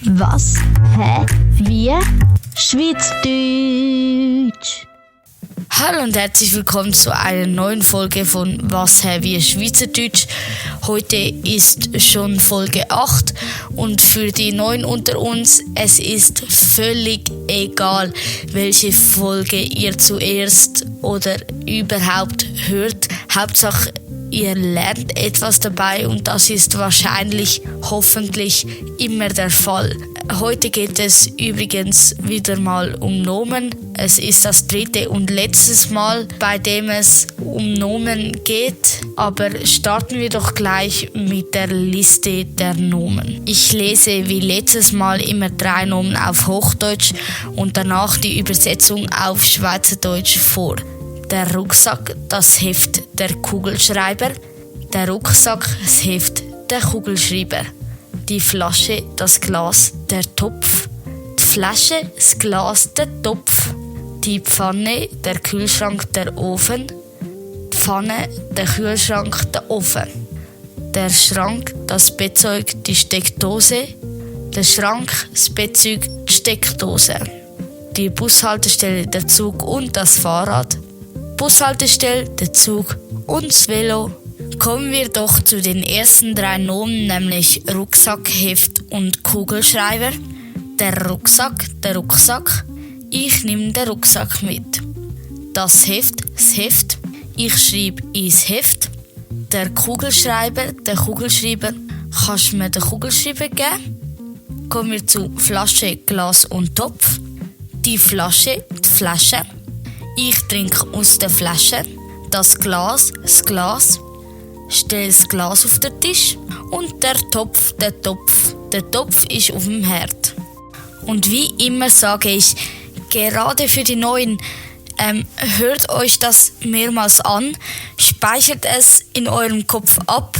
Was? Hä? Wie? Schweizerdeutsch! Hallo und herzlich willkommen zu einer neuen Folge von Was, hä, wie Schweizerdeutsch. Heute ist schon Folge 8 und für die Neuen unter uns, es ist völlig egal, welche Folge ihr zuerst oder überhaupt hört. Hauptsache, ihr lernt etwas dabei und das ist wahrscheinlich, hoffentlich immer der Fall. Heute geht es übrigens wieder mal um Nomen. Es ist das dritte und letztes Mal, bei dem es um Nomen geht. Aber starten wir doch gleich mit der Liste der Nomen. Ich lese wie letztes Mal immer 3 Nomen auf Hochdeutsch und danach die Übersetzung auf Schweizerdeutsch vor. Der Rucksack, das Heft, der Kugelschreiber. Der Rucksack, das Heft, der Kugelschreiber. Die Flasche, das Glas, der Topf. Die Flasche, das Glas, der Topf. Die Pfanne, der Kühlschrank, der Ofen. Die Pfanne, der Kühlschrank, der Ofen. Der Schrank, das Bettzeug, die Steckdose. Der Schrank, das Bettzeug, die Steckdose. Die Bushaltestelle, der Zug und das Fahrrad. Bushaltestelle, der Zug und das Velo. Kommen wir doch zu den ersten 3 Nomen, nämlich Rucksack, Heft und Kugelschreiber. Der Rucksack, ich nehme den Rucksack mit. Das Heft, ich schreibe ins Heft. Der Kugelschreiber, kannst du mir den Kugelschreiber geben? Kommen wir zu Flasche, Glas und Topf. Die Flasche, ich trinke aus der Flasche. Das Glas, stell das Glas auf den Tisch. Und der Topf ist auf dem Herd. Und wie immer sage ich, gerade für die Neuen, hört euch das mehrmals an, speichert es in eurem Kopf ab,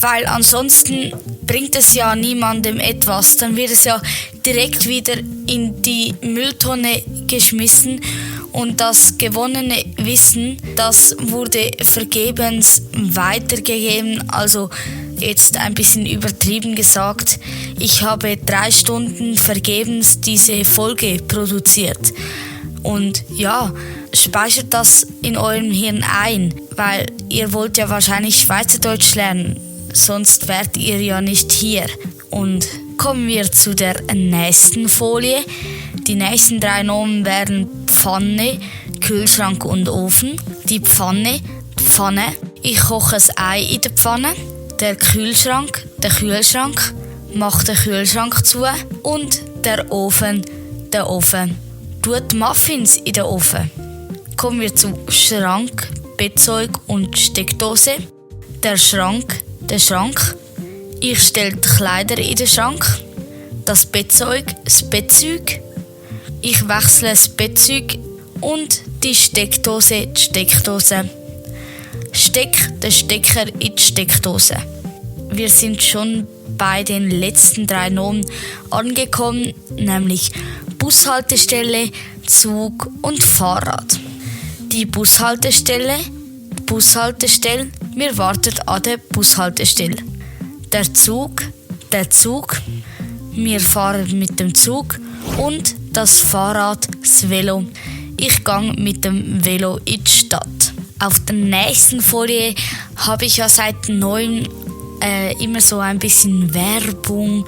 weil ansonsten bringt es ja niemandem etwas. Dann wird es ja direkt wieder in die Mülltonne geschmissen und das gewonnene Wissen, das wurde vergebens weitergegeben. Also jetzt ein bisschen übertrieben gesagt, ich habe 3 Stunden vergebens diese Folge produziert. Und ja, speichert das in eurem Hirn ein, weil ihr wollt ja wahrscheinlich Schweizerdeutsch lernen, sonst wärt ihr ja nicht hier. Und kommen wir zu der nächsten Folie. Die nächsten 3 Nomen wären Pfanne, Kühlschrank und Ofen. Die Pfanne, ich koche ein Ei in der Pfanne. Der Kühlschrank, macht den Kühlschrank zu. Und der Ofen, tut Muffins in den Ofen. Kommen wir zu Schrank, Bettzeug und Steckdose. Der Schrank, ich stelle die Kleider in den Schrank. Das Bettzeug, ich wechsle das Bettzeug und die Steckdose, Steck den Stecker in die Steckdose. Wir sind schon bei den letzten 3 Nomen angekommen, nämlich Bushaltestelle, Zug und Fahrrad. Die Bushaltestelle, wir warten an der Bushaltestelle. Der Zug, wir fahren mit dem Zug. Und das Fahrrad, das Velo, ich gehe mit dem Velo in die Stadt. Auf der nächsten Folie habe ich ja seit neuem immer so ein bisschen Werbung,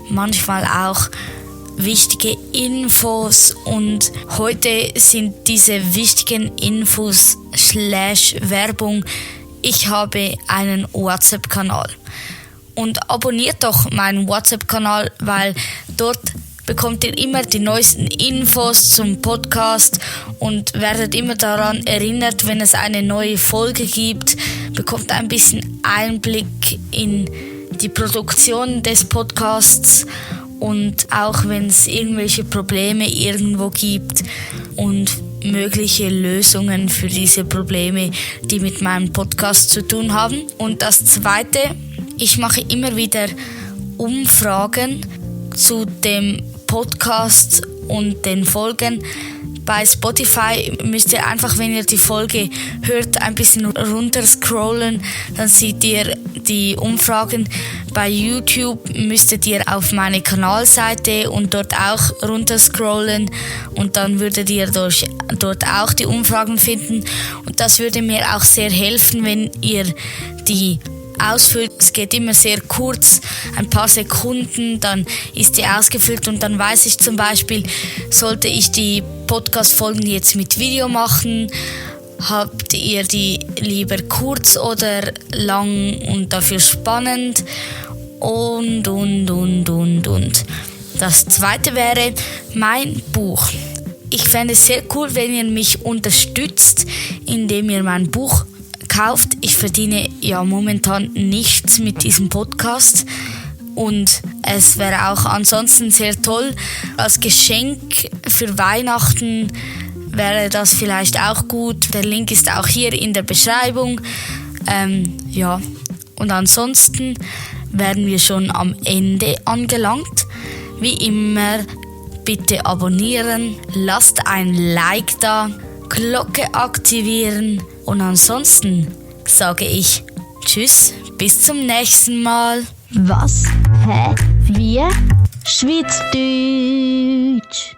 manchmal auch wichtige Infos und heute sind diese wichtigen Infos / Werbung. Ich habe einen WhatsApp-Kanal und abonniert doch meinen WhatsApp-Kanal, weil dort bekommt ihr immer die neuesten Infos zum Podcast und werdet immer daran erinnert, wenn es eine neue Folge gibt, bekommt ein bisschen Einblick in die Produktion des Podcasts und auch wenn es irgendwelche Probleme irgendwo gibt und mögliche Lösungen für diese Probleme, die mit meinem Podcast zu tun haben. Und das Zweite, ich mache immer wieder Umfragen zu dem Podcast und den Folgen. Bei Spotify müsst ihr einfach, wenn ihr die Folge hört, ein bisschen runter scrollen, dann seht ihr die Umfragen. Bei YouTube müsstet ihr auf meine Kanalseite und dort auch runter scrollen und dann würdet ihr dort auch die Umfragen finden. Und das würde mir auch sehr helfen, wenn ihr die ausfüllt. Es geht immer sehr kurz, ein paar Sekunden, dann ist die ausgefüllt und dann weiß ich zum Beispiel, sollte ich die Podcast-Folgen jetzt mit Video machen, habt ihr die lieber kurz oder lang und dafür spannend und. Das zweite wäre mein Buch. Ich fände es sehr cool, wenn ihr mich unterstützt, indem ihr mein Buch kauft. Ich verdiene ja momentan nichts mit diesem Podcast und es wäre auch ansonsten sehr toll. Als Geschenk für Weihnachten wäre das vielleicht auch gut. Der Link ist auch hier in der Beschreibung. Und ansonsten werden wir schon am Ende angelangt. Wie immer, bitte abonnieren, lasst ein Like da, Glocke aktivieren und ansonsten sage ich Tschüss, bis zum nächsten Mal. Was? Hä? Wir? Schweizerdeutsch.